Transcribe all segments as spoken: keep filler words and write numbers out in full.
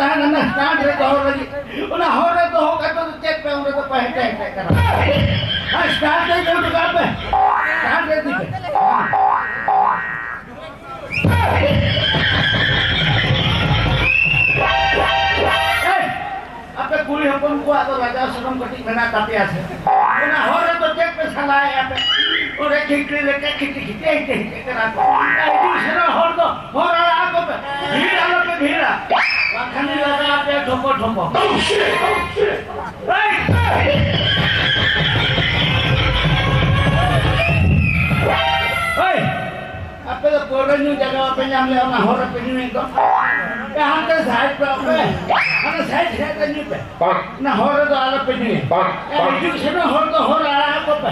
ᱛᱟᱦᱮᱱᱟ ᱚᱱᱟ stand ᱨᱮ ᱫᱚᱦᱚ ᱞᱟᱹᱜᱤᱫ᱾ ᱚᱱᱟ ᱦᱚᱨ ᱨᱮ ᱫᱚᱦᱚ ᱠᱟᱛᱮ ᱫᱚ ᱪᱮᱫ ᱯᱮ ᱚᱸᱰᱮ ᱫᱚ ᱯᱮ ᱦᱮᱴᱮ ᱦᱮᱴᱮ ᱠᱟᱱᱟ? ᱦᱮᱸ, stand ᱨᱮ ᱤᱫᱤ ᱦᱚᱴᱚ ᱠᱟᱜ ᱯᱮ᱾ Stand ᱨᱮ ᱤᱫᱤ ᱯᱮ᱾ ᱮᱭ, ᱟᱯᱮ ᱠᱩᱲᱤ ᱦᱚᱯᱚᱱ ᱠᱚᱣᱟᱜ ᱫᱚ ᱞᱟᱡᱟᱣ ᱥᱚᱨᱚᱢ ᱠᱟᱹᱴᱤᱡ ᱢᱮᱱᱟᱜ ᱛᱟᱯᱮᱭᱟ ᱥᱮ? ᱚᱱᱟ ᱦᱚᱨ ᱨᱮᱫᱚ ᱪᱮᱫ ᱯᱮ ᱥᱟᱞᱟᱭᱮᱫᱼᱟ ᱯᱮ? ᱚᱸᱰᱮ ᱠᱷᱤᱠᱲᱤ ᱞᱮᱠᱟ ᱠᱷᱤᱴᱤ ᱠᱷᱤᱴᱤ ᱦᱮᱡ ᱦᱮᱡ ᱠᱟᱱᱟ ᱠᱚ᱾ ᱦᱤᱡᱩᱜ ᱥᱮᱱᱚᱜ ᱦᱚᱲ ᱫᱚ ᱦᱚᱨ ᱟᱲᱟᱜ ᱟᱠᱚ ᱯᱮ᱾ ᱵᱷᱤᱲ ᱟᱞᱚ ᱯᱮ ᱵᱷᱤᱲᱟ᱾ ᱵᱟᱠᱷᱟᱱ ᱞᱤᱧ ᱞᱟᱜᱟ ᱟᱯᱮᱭᱟ ᱴᱷᱚᱯᱚ ᱴᱷᱚᱯᱚ᱾ ᱮᱭ! ᱮᱭ! ᱟᱯᱮ ᱫᱚ ᱯᱟᱹᱣᱨᱟᱹ ᱧᱩ ᱡᱟᱭᱜᱟ ᱵᱟᱯᱮ ᱧᱟᱢ ᱞᱮᱭᱟ, ᱚᱱᱟ ᱦᱚᱨ ᱨᱮᱯᱮ ᱧᱩᱭᱮᱫ ᱫᱚ᱾ ᱮ, ᱦᱟᱱᱛᱮ side ᱯᱮ ᱟᱯᱮ, ᱦᱟᱱᱟ side side ᱨᱮ ᱧᱩᱭ ᱯᱮ᱾ ᱚᱱᱟ ᱦᱚᱨ ᱨᱮᱫᱚ ᱟᱞᱚᱯᱮ ᱧᱩᱭᱟ᱾ ᱮ, ᱦᱤᱡᱩᱜ ᱥᱮᱱᱚᱜ ᱦᱚᱲ ᱫᱚ ᱦᱚᱨ ᱟᱲᱟᱜ ᱟᱠᱚ ᱯᱮ᱾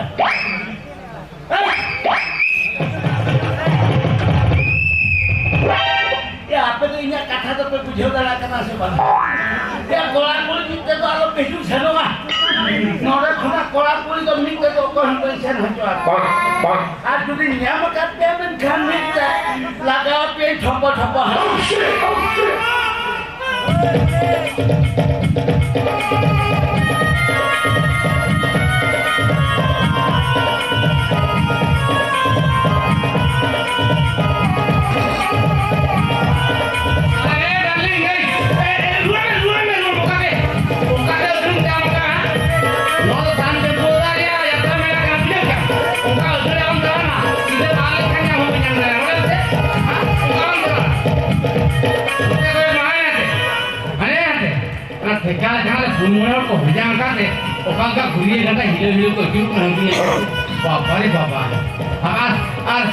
ᱮ, ᱟᱯᱮ ᱫᱚ ᱤᱧᱟᱹᱜ ᱠᱟᱛᱷᱟ ᱫᱚᱯᱮ ᱵᱩᱡᱷᱟᱹᱣ ᱫᱟᱲᱮᱭᱟᱜ ᱠᱟᱱᱟ ᱥᱮ ᱵᱟᱝ? ᱮ, ᱠᱚᱲᱟ ᱠᱩᱲᱤ ᱢᱤᱫ ᱛᱮᱫᱚ ᱟᱞᱚᱯᱮ ᱦᱤᱡᱩᱜ ᱥᱮᱱᱚᱜᱼᱟ᱾ ᱱᱚᱰᱮ ᱠᱷᱚᱱᱟᱜ ᱠᱚᱲᱟ ᱠᱩᱲᱤ ᱫᱚ ᱢᱤᱫ ᱛᱮᱫᱚ ᱚᱠᱚᱭ ᱦᱚᱸ ᱵᱟᱹᱧ ᱥᱮᱱ ᱦᱚᱪᱚ ᱟᱠᱚᱣᱟ᱾ ᱟᱨ ᱡᱩᱫᱤ ᱧᱟᱢ ᱟᱠᱟᱫ ᱯᱮᱭᱟ ᱢᱮᱱᱠᱷᱟᱱ ᱢᱤᱫ ᱛᱮ ᱞᱟᱜᱟᱣ ᱯᱮ ᱴᱷᱚᱯᱚ ᱴᱷᱚᱯᱚ ᱦᱟᱸᱜ᱾ ᱟᱨᱮ ᱰᱟᱨᱞᱤᱝ, ᱮᱭ, ᱮᱭ, ᱮᱭ, ᱨᱩᱣᱟᱹᱲ ᱢᱮ, ᱨᱩᱣᱟᱹᱲ ᱢᱮ, ᱨᱩᱣᱟᱹᱲ ᱢᱮ, ᱚᱠᱟ ᱛᱮ? ᱚᱠᱟ ᱛᱮ ᱟᱹᱛᱩᱢ ᱪᱟᱞᱟᱣ ᱠᱟᱱᱟ? ᱱᱚᱣᱟ ᱫᱚ ᱥᱟᱱ ᱴᱮᱢᱯᱳ ᱫᱚ ᱟᱞᱮᱭᱟᱜ ᱡᱟᱛᱨᱟ ᱢᱮᱞᱟ ᱠᱟᱱᱟ, ᱵᱩᱡᱷᱟᱹᱣ ᱠᱮᱫᱟᱢ? ᱚᱱᱠᱟ ᱟᱹᱛᱩ ᱨᱮ ᱟᱞᱚᱢ ᱫᱟᱬᱟᱱᱟ, ᱧᱤᱫᱟᱹ ᱫᱚ ᱟᱞᱮ ᱠᱷᱟᱱ ᱧᱟᱢ ᱦᱚᱸ ᱵᱟᱹᱧ ᱧᱟᱢ ᱫᱟᱲᱮᱭᱟᱜᱼᱟ, ᱵᱟᱲᱟᱭᱟᱢ ᱥᱮ? ᱦᱮᱸ? ᱚᱱᱠᱟ ᱟᱞᱚᱢ ᱫᱟᱬᱟᱱᱟ᱾ ᱚᱱᱛᱮ ᱠᱷᱚᱱ ᱢᱟ ᱦᱟᱱᱮ ᱦᱟᱱᱛᱮ, ᱦᱟᱱᱮ ᱦᱟᱱᱛᱮ᱾ ᱚᱱᱟ ᱴᱷᱮᱠᱟ ᱞᱮᱠᱷᱟᱱ ᱞᱮ ᱯᱩᱱ ᱢᱚᱬᱮ ᱦᱚᱲ ᱠᱚ ᱦᱚᱡᱟᱝ ᱟᱠᱟᱫ ᱛᱮ, ᱚᱠᱟ ᱞᱮᱠᱟ ᱜᱷᱩᱨᱤᱭᱟᱹ ᱜᱟᱰᱟ ᱦᱤᱞᱟᱹᱣ ᱦᱤᱞᱟᱹᱣ ᱠᱚ ᱟᱹᱪᱩᱨᱚᱜ ᱠᱟᱱᱟ, ᱩᱱᱠᱩ ᱧᱮᱞ ᱠᱟᱛᱮ᱾ ᱵᱟᱵᱟ ᱨᱮ ᱵᱟᱵᱟ᱾ ᱟᱨ, ᱟᱨ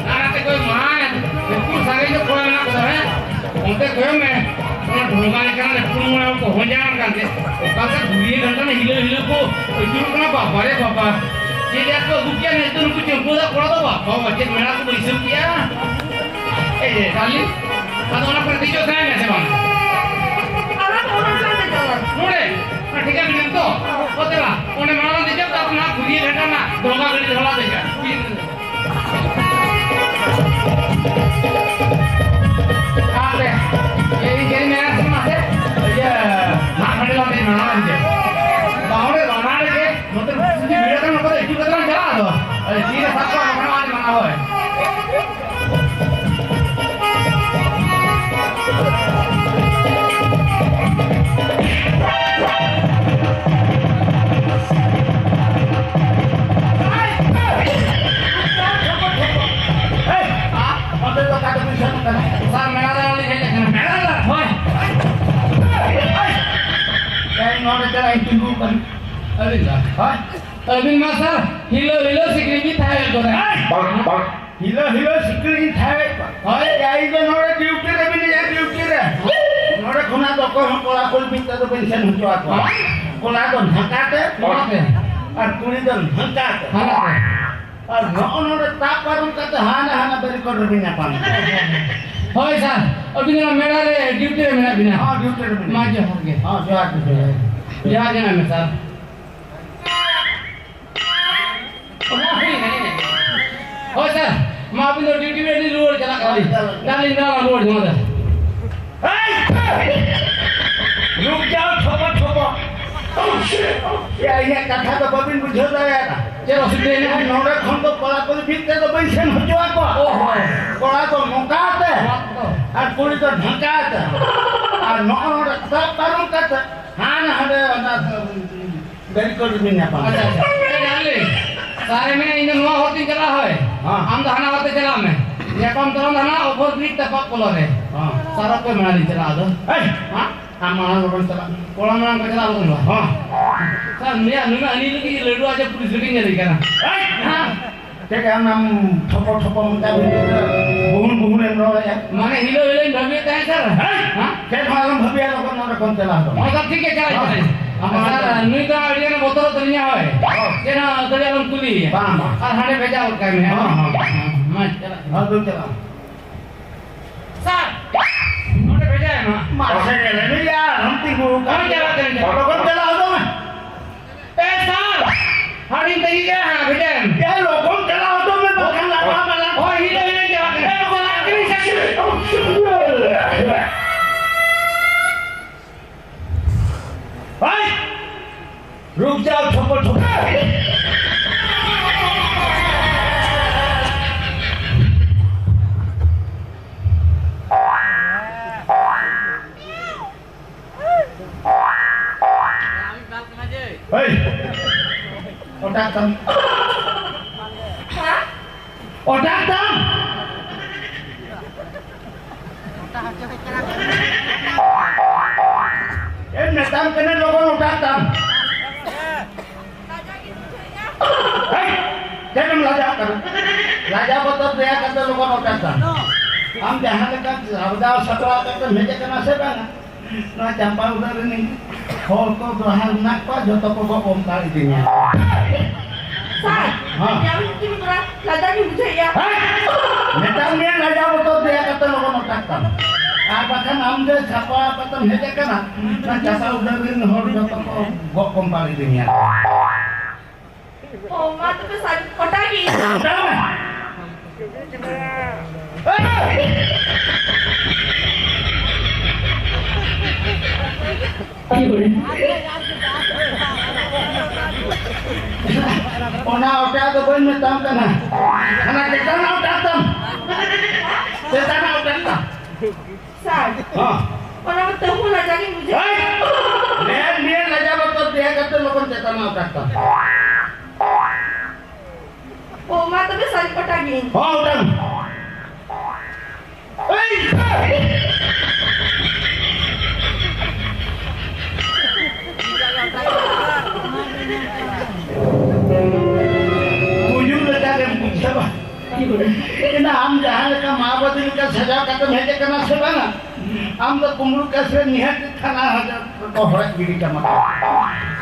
ᱚᱱᱟ ᱠᱟᱛᱮ ᱠᱚ ᱮᱢᱟᱭᱟ, ᱩᱱᱠᱩ ᱥᱟᱸᱜᱮ ᱧᱚᱜ ᱠᱚᱲᱟ ᱢᱮᱱᱟᱜ ᱠᱚᱣᱟ, ᱦᱮᱸ? ᱚᱱᱛᱮ ᱠᱚᱭᱚᱜ ᱢᱮ, ᱚᱱᱟ ᱰᱷᱚᱸᱜᱟ ᱞᱮᱠᱟᱱᱟᱜ ᱨᱮ ᱯᱩᱱ ᱢᱚᱬᱮ ᱦᱚᱲ ᱠᱚ ᱦᱚᱡᱟᱝ ᱟᱠᱟᱱ ᱛᱮ, ᱚᱠᱟ ᱞᱮᱠᱟ ᱜᱷᱩᱨᱤᱭᱟᱹ ᱜᱟᱰᱟ ᱨᱮ ᱦᱤᱞᱟᱹᱣ ᱦᱤᱞᱟᱹᱣ ᱠᱚ ᱟᱹᱪᱩᱨᱚᱜ ᱠᱟᱱᱟ, ᱵᱟᱵᱟ ᱨᱮ ᱵᱟᱵᱟ᱾ ᱪᱮᱫ ᱡᱟᱛ ᱠᱚ ᱟᱹᱜᱩ ᱠᱮᱜᱼᱟ ᱱᱤᱛᱚᱜ ᱱᱩᱠᱩ ᱪᱟᱹᱢᱯᱩ ᱫᱟ ᱠᱚᱲᱟ ᱫᱚ, ᱵᱟᱵᱟ, ᱪᱮᱫ ᱢᱮᱞᱟ ᱠᱚ ᱵᱟᱹᱭᱥᱟᱹᱣ ᱠᱮᱜᱼᱟ᱾ ᱮᱭ ᱡᱮ, ᱰᱟᱨᱞᱤᱝ, ᱟᱫᱚ ᱚᱱᱟ ᱠᱚᱨᱮ ᱫᱮᱡᱚᱜ ᱥᱟᱱᱟᱭᱮᱫ ᱢᱮᱭᱟ ᱥᱮ ᱵᱟᱝ? ᱟᱨ ᱚᱱᱟ ᱠᱚᱨᱮ ᱫᱮᱡᱚᱜ᱾ ᱱᱚᱰᱮ, ᱚᱱᱟ ᱴᱷᱤᱠᱟᱹ ᱢᱮᱱᱟᱜ ᱛᱚ? ᱚ, ᱫᱮᱞᱟ, ᱚᱸᱰᱮ ᱢᱟᱲᱟᱝ ᱨᱮ ᱫᱮᱡᱚᱜ, ᱛᱟᱨᱯᱚᱨ ᱱᱟᱦᱟᱜ ᱜᱷᱩᱨᱤᱭᱟᱹ ᱜᱷᱟᱴᱟ ᱨᱮᱱᱟᱜ ᱰᱷᱚᱸᱜᱟ ᱜᱟᱹᱰᱤ ᱨᱮ ᱦᱚᱞᱟ ᱫᱮᱡᱚᱜ᱾ ᱟᱯᱮ, ᱮᱭ ᱡᱮ ᱢᱮᱱᱟᱜ ᱥᱮ ᱢᱟᱥᱮ? ᱛᱤᱨᱮ ᱥᱟᱵ ᱠᱚᱣᱟ, ᱚᱱᱟ ᱟᱹᱰᱤ ᱢᱟᱱᱟᱣ ᱦᱳᱭ᱾ ᱦᱮᱸ, ᱚᱸᱰᱮ ᱫᱚ ᱚᱠᱟ ᱛᱮᱵᱤᱱ ᱥᱮᱱᱚᱜ ᱠᱟᱱᱟ? ᱥᱟᱨ, ᱢᱮᱞᱟ ᱫᱟᱬᱟᱱ ᱞᱤᱧ ᱦᱮᱡ ᱟᱠᱟᱱᱟ᱾ ᱢᱮᱞᱟ ᱫᱟᱬᱟᱱ? ᱦᱳᱭ᱾ ᱦᱮᱸ, ᱱᱚᱰᱮ ᱪᱟᱞᱟᱜ ᱤᱧ ᱛᱤᱸᱜᱩ ᱟᱠᱟᱱᱟ᱾ ᱟᱹᱞᱤᱧ ᱫᱚ? ᱦᱳᱭ᱾ ᱟᱹᱵᱤᱱ ᱢᱟ ᱥᱟᱨ, ᱦᱤᱞᱳ ᱦᱤᱞᱳ ᱥᱤᱠᱲᱤ ᱵᱤᱱ ᱛᱟᱦᱮᱸ ᱠᱚᱨᱮ᱾ ᱦᱤᱞᱳ ᱦᱤᱞᱳ ᱥᱤᱠᱲᱤ ᱜᱤᱧ ᱛᱷᱟᱭᱮᱫ ᱠᱚᱣᱟ᱾ ᱦᱳᱭ᱾ ᱭᱟ, ᱤᱧ ᱫᱚ ᱱᱚᱰᱮ ᱰᱤᱭᱩᱴᱤ ᱨᱮ ᱢᱤᱱᱟᱹᱧᱟ, ᱰᱤᱭᱩᱴᱤ ᱨᱮ᱾ ᱱᱚᱰᱮ ᱠᱷᱚᱱᱟᱜ ᱫᱚ ᱚᱠᱚᱭ ᱦᱚᱸ ᱠᱚᱲᱟ ᱠᱩᱲᱤ ᱵᱤᱱ ᱛᱮᱫᱚ ᱵᱟᱹᱧ ᱥᱮᱱ ᱦᱚᱪᱚ ᱟᱠᱚᱣᱟ᱾ ᱦᱳᱭ᱾ ᱠᱚᱲᱟ ᱫᱚ ᱱᱷᱟᱝᱠᱟ ᱛᱮ, ᱱᱚᱣᱟ ᱛᱮ᱾ ᱟᱨ ᱠᱩᱲᱤ ᱫᱚ ᱱᱷᱟᱝᱠᱟ ᱛᱮ᱾ ᱦᱟᱱᱟ ᱛᱮ᱾ ᱟᱨ ᱱᱚᱜᱼᱚ ᱱᱚᱰᱮ ᱛᱟᱵ ᱯᱟᱨᱚᱢ ᱠᱟᱛᱮ ᱦᱟᱱᱟ ᱦᱟᱱᱟ ᱵᱮᱨᱤᱠᱚᱰ ᱨᱮᱵᱤᱱ ᱧᱟᱯᱟᱢ᱾ ᱦᱳᱭ ᱥᱟᱨ, ᱟᱹᱵᱤᱱ ᱫᱚ ᱢᱮᱞᱟ ᱨᱮ ᱰᱤᱭᱩᱴᱤ ᱨᱮ ᱢᱮᱱᱟᱜ ᱵᱤᱱᱟ᱾ ᱦᱚᱸ, ᱰᱤᱭᱩᱴᱤ ᱨᱮ ᱢᱮᱱᱟᱜ ᱢᱟ ᱞᱤᱧᱟ᱾ ᱡᱚᱦᱟᱨ ᱜᱮ᱾ ᱦᱚᱸ, ᱡᱚᱦᱟᱨ ᱜᱮ, ᱡᱚᱦᱟᱨ ᱜᱮ᱾ ᱡᱚᱦᱟᱨ ᱜᱮ ᱢᱮᱱᱟᱜ ᱢᱮ ᱥᱟᱨ᱾ ᱦᱳᱭ ᱥᱟᱨ, ᱢᱟ ᱟᱹᱵᱤᱱ ᱫᱚ ᱰᱤᱭᱩᱴᱤ ᱨᱮ ᱨᱩᱣᱟᱹᱲ ᱪᱟᱞᱟᱜ ᱠᱟᱱᱟ᱾ ᱦᱳᱭ, ᱪᱟᱞᱟᱜ᱾ ᱫᱟᱞᱤᱧ ᱫᱟᱞᱟᱝ ᱨᱩᱣᱟᱹᱲ ᱡᱚᱝᱟ ᱫᱟ᱾ ᱦᱮᱭ! ᱨᱩᱠ ᱡᱟᱣ, ᱪᱷᱚᱯᱚ, ᱪᱷᱚᱯᱚ᱾ ᱭᱟ, ᱤᱧᱟᱹᱜ ᱠᱟᱛᱷᱟ ᱫᱚ ᱵᱟᱹᱵᱤᱱ ᱵᱩᱡᱷᱟᱹᱣ ᱫᱟᱲᱮᱭᱟᱜᱼᱟ᱾ ᱪᱮᱫ ᱚᱥᱩᱵᱤᱫᱷᱟ ᱦᱮᱱᱟᱜᱼᱟ? ᱱᱚᱰᱮ ᱠᱷᱚᱱ ᱫᱚ ᱠᱚᱲᱟ ᱠᱩᱲᱤ ᱵᱷᱤᱛ ᱛᱮᱫᱚ ᱵᱟᱹᱧ ᱥᱮᱱ ᱦᱚᱪᱚ ᱟᱠᱚᱣᱟ᱾ ᱚ, ᱦᱳᱭ᱾ ᱠᱚᱲᱟ ᱫᱚ ᱱᱚᱝᱠᱟ ᱛᱮ, ᱱᱚᱣᱟ ᱠᱚᱫᱚ᱾ ᱟᱨ ᱠᱩᱲᱤ ᱫᱚ ᱰᱷᱟᱝᱠᱟ ᱛᱮ᱾ ᱟᱨ ᱱᱚᱜᱼᱚ ᱱᱚᱰᱮ ᱛᱟᱵ ᱯᱟᱨᱚᱢ ᱠᱟᱛᱮ ᱦᱟᱱᱟ ᱦᱟᱸᱰᱮ ᱚᱱᱟ ᱵᱮᱨᱤᱠᱚᱰ ᱨᱮᱵᱤᱱ ᱧᱟᱯᱟᱢ᱾ ᱟᱪᱪᱷᱟ, ᱟᱪᱪᱷᱟ᱾ ᱮ, ᱰᱟᱨᱞᱤᱝ, ᱥᱟᱨᱮ ᱢᱮᱱᱟ, ᱤᱧ ᱫᱚ ᱱᱚᱣᱟ ᱦᱚᱨ ᱛᱤᱧ ᱪᱟᱞᱟᱜᱼᱟ, ᱦᱳᱭ᱾ ᱦᱮᱸ᱾ ᱟᱢ ᱫᱚ ᱦᱟᱱᱟ ᱦᱚᱨ ᱛᱮ ᱪᱟᱞᱟᱜ ᱢᱮ᱾ ᱧᱟᱯᱟᱢ ᱛᱚᱨᱟ ᱫᱚ ᱦᱟᱱᱟ ᱳᱵᱷᱟᱨ ᱵᱨᱤᱡᱽ ᱛᱮ ᱯᱟᱯ ᱯᱚᱞᱚ ᱨᱮ᱾ ᱦᱮᱸ᱾ ᱥᱟᱨ ᱚᱠᱚᱭ ᱢᱟᱲᱟᱝ ᱤᱧ ᱪᱟᱞᱟᱜᱼᱟ ᱟᱫᱚ? ᱮᱭ! ᱦᱮᱸ? ᱟᱢ ᱢᱟᱲᱟᱝ ᱞᱚᱜᱚᱱ ᱪᱟᱞᱟᱜ ᱢᱮ᱾ ᱠᱚᱲᱟ ᱢᱟᱲᱟᱝ ᱠᱚ ᱪᱟᱞᱟᱜ ᱞᱚᱜᱚᱱ ᱫᱚ᱾ ᱦᱮᱸ᱾ ᱥᱟᱨ, ᱱᱩᱭᱟᱜ ᱱᱩᱱᱟᱹᱜ ᱟᱹᱱᱤ ᱞᱟᱹᱜᱤᱫ ᱞᱟᱹᱰᱩ ᱟᱡ ᱯᱩᱞᱤᱥ ᱞᱟᱹᱜᱤᱫ ᱧᱮᱞᱮ ᱠᱟᱱᱟ᱾ ᱮᱭ! ᱦᱮᱸ᱾ ᱪᱮᱫ ᱟᱢ ᱴᱷᱚᱯᱚ ᱴᱷᱚᱯᱚ ᱢᱚᱪᱟ ᱵᱷᱤᱛᱤᱨ ᱨᱮ ᱵᱩᱦᱩᱱ ᱵᱩᱦᱩᱱ ᱮᱢ ᱨᱚᱲᱮᱜᱼᱟ? ᱢᱟᱱᱮ ᱦᱤᱞᱳ ᱦᱤᱞᱳᱧ ᱵᱷᱟᱹᱵᱤᱭᱮᱫ ᱛᱟᱦᱮᱸ ᱥᱟᱨ᱾ ᱦᱮᱸ? ᱦᱮᱸ? ᱪᱮᱫ ᱦᱚᱸ ᱟᱞᱚᱢ ᱵᱷᱟᱹᱵᱤᱭᱟ, ᱞᱚᱜᱚᱱ ᱱᱚᱰᱮ ᱠᱷᱚᱱ ᱪᱟᱞᱟᱣ ᱦᱚᱴᱚ ᱢᱮ᱾ ᱦᱚᱸ ᱥᱟᱨ, ᱴᱷᱤᱠ ᱜᱮ, ᱪᱟᱞᱟᱜ ᱦᱚᱸ᱾ ᱠᱟᱹᱱᱟᱹᱧ᱾ ᱦᱚᱸ, ᱥᱟᱨ, ᱦᱚᱸ᱾ ᱱᱩᱭ ᱫᱚ ᱟᱹᱰᱤ ᱜᱟᱱ ᱵᱚᱛᱚᱨᱚᱜ ᱛᱟᱹᱞᱤᱧᱟ, ᱦᱳᱭ᱾ ᱦᱚᱸ᱾ ᱪᱮᱫ ᱦᱚᱸ ᱟᱹᱛᱷᱟᱹᱲᱤ ᱟᱞᱚᱢ ᱠᱩᱞᱤᱭᱮᱭᱟ᱾ ᱵᱟᱝ, ᱵᱟᱝ᱾ ᱟᱨ ᱦᱟᱸᱰᱮ ᱵᱷᱮᱡᱟ ᱜᱚᱫ ᱠᱟᱭ ᱢᱮ, ᱦᱮᱸ? ᱦᱚᱸ, ᱦᱚᱸ᱾ ᱦᱚᱸ, ᱢᱟ ᱪᱟᱞᱟᱜ ᱠᱟᱹᱱᱟᱹᱧ᱾ ᱦᱚᱸ, ᱫᱩ ᱪᱟᱞᱟᱜ ᱢᱮ᱾ ᱥᱟᱨ, ᱱᱚᱰᱮ ᱵᱷᱮᱡᱟᱭ ᱢᱟ᱾ ᱢᱟᱥᱮ ᱧᱮᱞᱮ ᱢᱮ ᱭᱟ, ᱟᱨᱦᱚᱸᱢ ᱛᱤᱸᱜᱩ ᱟᱠᱟᱱ᱾ ᱦᱚᱸ, ᱪᱟᱞᱟᱜ ᱠᱟᱹᱱᱟᱹᱧ, ᱪᱟᱞᱟᱜ ᱞᱚᱜᱚᱱ ᱠᱟᱹᱱᱟᱹᱧ᱾ ᱪᱟᱞᱟᱣ ᱦᱚᱫᱚᱜ ᱢᱮ᱾ ᱮ ᱥᱟᱨ, ᱦᱟᱹᱰᱤᱧ ᱛᱟᱹᱜᱤ ᱜᱮ, ᱦᱟᱸᱜ ᱵᱷᱮᱡᱟᱭᱮᱢ᱾ ᱮ, ᱞᱚᱜᱚᱱ ᱪᱟᱞᱟᱣ ᱦᱚᱫᱚᱜ ᱢᱮ, ᱵᱟᱠᱷᱟᱱ ᱞᱟᱜᱟᱣ ᱟᱢᱟ ᱞᱟᱝ᱾ ᱦᱳᱭ, ᱦᱤᱞᱟᱹ ᱦᱤᱞᱟᱹᱧ ᱪᱟᱞᱟᱜ ᱠᱟᱱᱟ᱾ ᱮ, ᱞᱚᱜᱚᱱ ᱞᱟᱝ ᱠᱤᱨᱤᱧ ᱥᱮ᱾ ᱦᱳᱭ! ᱨᱩᱠ ᱡᱟᱣ, ᱴᱷᱚᱯᱚ, ᱴᱷᱚᱯᱚ᱾ ᱚᱴᱟᱜ ᱛᱟᱢ᱾ ᱮ, ᱢᱮᱛᱟᱢ ᱠᱟᱹᱱᱟᱹᱧ ᱞᱚᱜᱚᱱ ᱚᱴᱟᱜ ᱛᱟᱢ᱾ ᱦᱮᱭ, ᱪᱮᱫ ᱮᱢ ᱞᱟᱡᱟᱜ ᱠᱟᱱᱟ? ᱞᱟᱡᱟ ᱵᱚᱛᱚᱨ ᱫᱮᱭᱟ ᱠᱟᱛᱮ ᱞᱚᱜᱚᱱ ᱚᱴᱟᱜ ᱛᱟᱢ᱾ ᱟᱢ ᱡᱟᱦᱟᱸ ᱞᱮᱠᱟ ᱥᱟᱡᱟᱣ ᱥᱟᱯᱲᱟᱣ ᱠᱟᱛᱮᱢ ᱦᱮᱡ ᱟᱠᱟᱱᱟ ᱥᱮ ᱵᱟᱝᱟ? ᱱᱚᱣᱟ ᱪᱟᱢᱯᱟ ᱩᱰᱟᱹ ᱨᱤᱱᱤᱡ ᱦᱚᱲ ᱠᱚ ᱡᱟᱦᱟᱸ ᱢᱮᱱᱟᱜ ᱠᱚᱣᱟ, ᱡᱚᱛᱚ ᱠᱚ ᱜᱚᱜ ᱠᱚᱢᱯᱟᱲ ᱤᱫᱤ ᱢᱮᱭᱟ᱾ ᱥᱟᱨ, ᱦᱮᱸ᱾ ᱡᱟᱹᱣᱤᱡ ᱛᱤᱧ ᱛᱷᱚᱲᱟ ᱞᱟᱡᱟ ᱜᱤᱧ ᱵᱩᱡᱷᱟᱹᱣᱮᱫᱼᱟ᱾ ᱦᱮᱸ? ᱢᱮᱛᱟᱜ ᱢᱮᱭᱟ, ᱞᱟᱡᱟ ᱵᱚᱛᱚᱨ ᱫᱮᱭᱟ ᱠᱟᱛᱮ ᱞᱚᱜᱚᱱ ᱚᱴᱟᱜ ᱛᱟᱢ᱾ ᱟᱨ ᱵᱟᱠᱷᱟᱱ ᱟᱢ ᱡᱮ ᱪᱷᱟᱯᱟ ᱠᱟᱛᱮᱢ ᱦᱮᱡ ᱟᱠᱟᱱᱟ, ᱚᱱᱟ ᱪᱟᱥᱟ ᱩᱰᱟᱹ ᱨᱤᱱ ᱦᱚᱲ ᱡᱚᱛᱚ ᱠᱚ ᱜᱚᱜ ᱠᱚᱢᱯᱟᱲ ᱤᱫᱤ ᱢᱮᱭᱟ᱾ ᱚ, ᱢᱟ ᱛᱚᱵᱮ ᱥᱟᱨ, ᱚᱴᱟᱜ ᱜᱤᱧ᱾ ᱚᱴᱟᱜ ᱢᱮ᱾ ᱚᱱᱟ ᱚᱴᱟᱜ ᱫᱚ ᱵᱟᱹᱧ ᱢᱮᱛᱟᱢ ᱠᱟᱱᱟ, ᱦᱟᱱᱟ ᱪᱮᱛᱟᱱᱟᱜ ᱚᱴᱟᱜ ᱛᱟᱢ, ᱪᱮᱛᱟᱱᱟᱜ ᱚᱴᱟᱜ ᱛᱟᱢ᱾ ᱥᱟᱨ, ᱦᱚᱸ᱾ ᱚᱱᱟ ᱢᱟ ᱛᱟᱹᱦᱩ ᱞᱟᱡᱟ ᱜᱤᱧ ᱵᱩᱡᱷᱟᱹᱣ᱾ ᱦᱮᱭ! ᱢᱮᱱ, ᱢᱮᱱ, ᱞᱟᱡᱟ ᱵᱚᱛᱚᱨ ᱫᱮᱭᱟ ᱠᱟᱛᱮ ᱞᱚᱜᱚᱱ ᱪᱮᱛᱟᱱᱟᱜ ᱚᱴᱟᱜ ᱛᱟᱢ᱾ ᱚ, ᱢᱟ ᱛᱚᱵᱮ ᱥᱟᱨ, ᱚᱴᱟᱜ ᱜᱤᱧ᱾ ᱦᱚᱸ, ᱚᱴᱟᱜ ᱢᱮ᱾ ᱮᱭ! ᱠᱩᱭᱩ ᱞᱮᱠᱟ ᱜᱮᱢ ᱵᱩᱡᱷᱟᱹᱣᱟ᱾ ᱮᱱᱟ ᱟᱢ ᱡᱟᱦᱟᱸ ᱞᱮᱠᱟ ᱢᱟ ᱵᱟᱹᱫᱤ ᱞᱮᱠᱟ ᱥᱟᱡᱟᱣ ᱠᱟᱛᱮᱢ ᱦᱮᱡ ᱟᱠᱟᱱᱟ ᱥᱮ ᱵᱟᱝᱟ? ᱟᱢ ᱫᱚ ᱠᱩᱢᱵᱽᱲᱩ ᱠᱟᱥᱮ ᱱᱤᱦᱟᱹᱛ ᱛᱷᱟᱱᱟ ᱦᱟᱡᱟᱨ ᱠᱚ ᱦᱚᱲᱮᱡ ᱜᱤᱰᱤ ᱠᱟᱢᱟ᱾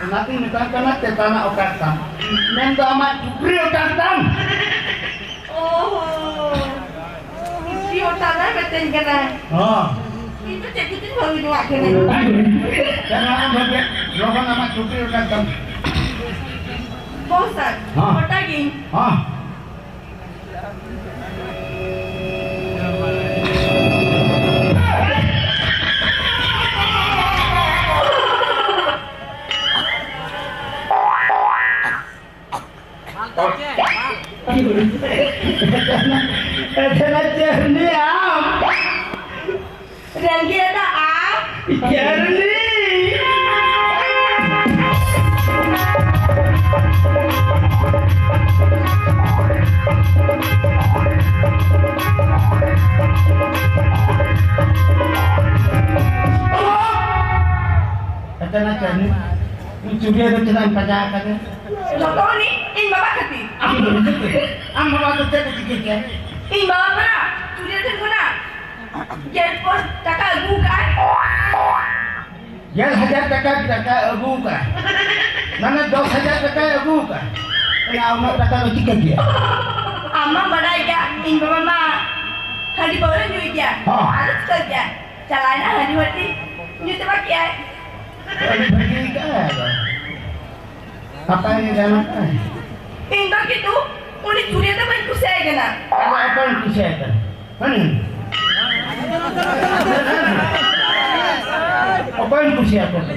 ᱚᱱᱟᱛᱤᱧ ᱢᱮᱛᱟᱢ ᱠᱟᱱᱟ, ᱪᱮᱛᱟᱱᱟᱜ ᱚᱴᱟᱜ ᱛᱟᱢ᱾ ᱢᱮᱱᱫᱚ ᱟᱢᱟᱜ ᱪᱩᱠᱨᱤ ᱚᱴᱟᱜ ᱛᱟᱢ᱾ ᱚᱦᱚ, ᱪᱩᱠᱨᱤ ᱚᱴᱟᱜ ᱫᱚᱭ ᱢᱮᱛᱟᱹᱧ ᱠᱟᱱᱟ᱾ ᱦᱚᱸ᱾ ᱤᱧ ᱫᱚ ᱪᱮᱫ ᱠᱚᱪᱚᱧ ᱵᱷᱟᱹᱵᱤ ᱡᱚᱝᱟᱜ ᱠᱟᱱᱟ᱾ ᱪᱟᱞᱟᱜ ᱟᱢ ᱵᱷᱟᱹᱜᱤ, ᱞᱚᱜᱚᱱ ᱟᱢᱟᱜ ᱪᱩᱠᱨᱤ ᱚᱴᱟᱜ ᱛᱟᱢ᱾ ᱵᱚᱥ ᱥᱟᱨ, ᱦᱚᱸ᱾ ᱚᱴᱟᱜ ᱜᱤᱧ᱾ ᱦᱚᱸ᱾ ᱮᱛᱷᱮᱱᱟ ᱪᱮᱨᱱᱤ ᱟᱢ᱾ ᱨᱮᱸᱜᱮᱡ ᱫᱚ ᱟᱢ᱾ ᱪᱮᱨᱱᱤ᱾ ᱪᱩᱲᱤᱭᱟᱹ ᱫᱚ ᱪᱮᱫᱟᱜ ᱮᱢ ᱯᱟᱸᱡᱟ ᱟᱠᱟᱫᱟ? ᱡᱚᱛᱚ ᱩᱱᱤ ᱤᱧ ᱵᱟᱵᱟ ᱠᱷᱟᱹᱛᱤᱨ᱾ ᱟᱢ ᱫᱚ ᱪᱮᱫ ᱮ ᱪᱤᱠᱟᱹ ᱠᱮᱭᱟ? ᱤᱧ ᱵᱟᱵᱟ ᱠᱟᱱᱟ, ᱪᱩᱲᱤᱭᱟᱹ ᱴᱷᱮᱱ ᱠᱷᱚᱱᱟᱜ ᱜᱮᱞ ᱯᱚᱱ ᱴᱟᱠᱟ ᱟᱹᱜᱩ ᱠᱟᱜᱼᱟᱭ᱾ ᱜᱮᱞ ᱦᱟᱡᱟᱨ ᱴᱟᱠᱟ, ᱴᱟᱠᱟ ᱟᱹᱜᱩ ᱠᱟᱜᱼᱟᱭ, ᱢᱟᱱᱮ ᱫᱚᱥ ᱦᱟᱡᱟᱨ ᱴᱟᱠᱟᱭ ᱟᱹᱜᱩ ᱠᱟᱜᱼᱟᱭ᱾ ᱚᱱᱟ ᱩᱱᱟᱹᱜ ᱴᱟᱠᱟ ᱫᱚ ᱪᱤᱠᱟᱹ ᱠᱮᱭᱟ? ᱟᱢ ᱢᱟᱢ ᱵᱟᱰᱟᱭ ᱜᱮᱭᱟ, ᱤᱧ ᱵᱟᱵᱟ ᱢᱟ ᱦᱟᱺᱰᱤ ᱯᱟᱹᱣᱨᱟᱹ ᱧᱩᱭ ᱜᱮᱭᱟ᱾ ᱦᱚᱸ᱾ ᱟᱫᱚ ᱪᱤᱠᱟᱹ ᱠᱮᱭᱟ? ᱪᱟᱞᱟᱣᱮᱱᱟ ᱦᱟᱺᱰᱤ ᱵᱷᱟᱹᱴᱤ, ᱧᱩ ᱪᱟᱵᱟ ᱠᱮᱜᱼᱟᱭ᱾ ᱟᱹᱰᱤ ᱵᱷᱟᱹᱜᱤ ᱠᱟᱜᱼᱟᱭ ᱟᱫᱚ᱾ ᱱᱟᱯᱟᱭ ᱜᱮ ᱜᱟᱱᱚᱜ ᱠᱟᱱᱟ᱾ ᱤᱧ ᱫᱚ ᱠᱤᱱᱛᱩ ᱩᱱᱤ ᱪᱩᱲᱤᱭᱟᱹ ᱫᱚ ᱵᱟᱹᱧ ᱠᱩᱥᱤᱭᱟᱭ ᱠᱟᱱᱟ᱾ ᱟᱫᱚ ᱚᱠᱚᱭᱮᱢ ᱠᱩᱥᱤᱭᱟᱭ ᱠᱟᱱᱟ? ᱦᱟᱹᱱᱤ? ᱚᱠᱚᱭᱮᱢ ᱠᱩᱥᱤᱭᱟᱠᱚ ᱠᱟᱱᱟ?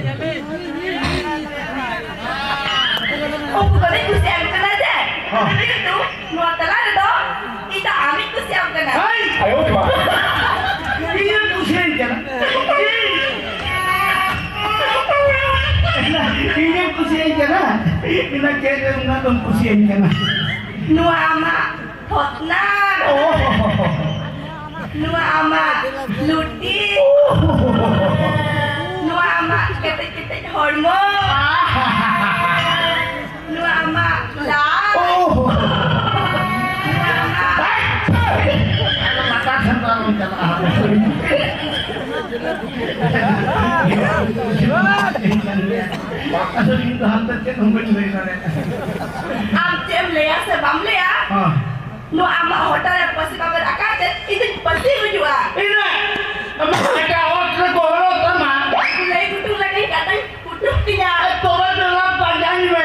ᱩᱱᱠᱩ ᱫᱚ ᱵᱟᱹᱧ ᱠᱩᱥᱤᱭᱟᱠᱚ ᱠᱟᱱᱟ ᱡᱮ᱾ ᱦᱚᱸ᱾ ᱠᱤᱱᱛᱩ ᱱᱚᱣᱟ ᱛᱟᱞᱟ ᱨᱮᱫᱚ ᱤᱧ ᱫᱚ ᱟᱢᱤᱧ ᱠᱩᱥᱤᱭᱟᱢ ᱠᱟᱱᱟ᱾ ᱦᱮᱸ? ᱟᱭᱳ ᱵᱟᱵᱟ᱾ ᱤᱧᱮᱢ ᱠᱩᱥᱤᱭᱟᱹᱧ ᱠᱟᱱᱟ? ᱤᱧᱮᱢ ᱠᱩᱥᱤᱭᱟᱹᱧ ᱠᱟᱱᱟ? ᱤᱧ ᱪᱮᱫ ᱨᱮ ᱩᱱᱟᱹᱜ ᱫᱚᱢ ᱠᱩᱥᱤᱭᱟᱹᱧ ᱠᱟᱱᱟ? ᱱᱚᱣᱟ ᱟᱢᱟᱜ ᱦᱚᱛᱱᱟ᱾ ᱚ᱾ ᱱᱚᱣᱟ ᱟᱢᱟᱜ ᱞᱩᱴᱤ᱾ ᱚ᱾ ᱱᱚᱣᱟ ᱟᱢᱟᱜ ᱠᱮᱴᱮᱡ ᱠᱮᱴᱮᱡ ᱦᱚᱲᱢᱚ᱾ ᱱᱚᱣᱟ ᱟᱢᱟᱜ ᱞᱟᱡ᱾ ᱚ᱾ ᱱᱚᱣᱟ ᱟᱢᱟᱜ ᱞᱟᱛᱟᱨ ᱥᱮᱱ ᱫᱚ ᱟᱞᱚᱢ ᱪᱟᱞᱟᱜᱼᱟ᱾ ᱟᱫᱚ ᱤᱧ ᱫᱚ ᱦᱟᱱᱛᱮ ᱪᱮᱫ ᱦᱚᱸ ᱵᱟᱹᱧ ᱞᱟᱹᱭ ᱫᱟᱲᱮᱭᱟᱜᱼᱟ᱾ ᱟᱢ ᱪᱮᱫ ᱮᱢ ᱞᱟᱹᱭᱟ ᱥᱮ ᱵᱟᱢ ᱞᱟᱹᱭᱟ? ᱦᱮᱸ᱾ ᱱᱚᱣᱟ ᱟᱢᱟᱜ ᱦᱚᱴᱚᱜ ᱨᱮ ᱯᱟᱹᱥᱤ ᱵᱟᱵᱮᱨ ᱟᱠᱟᱫ ᱛᱮ ᱤᱧ ᱫᱚᱧ ᱯᱟᱹᱥᱤ ᱜᱩᱡᱩᱜᱼᱟ᱾ ᱤᱱᱟᱹ ᱟᱢᱟᱜ ᱠᱟᱴᱟ ᱚᱛ ᱨᱮ ᱜᱚᱦᱚᱲᱚᱜ ᱛᱟᱢᱟ᱾ ᱞᱟᱹᱭ ᱜᱩᱴᱩ ᱞᱟᱹᱜᱤᱫ ᱠᱟᱴᱟᱧ ᱯᱩᱴᱩᱨ ᱛᱤᱧᱟ᱾ ᱛᱚᱵᱮ ᱫᱚ ᱞᱟᱢ ᱯᱟᱸᱡᱟᱧ ᱢᱮ᱾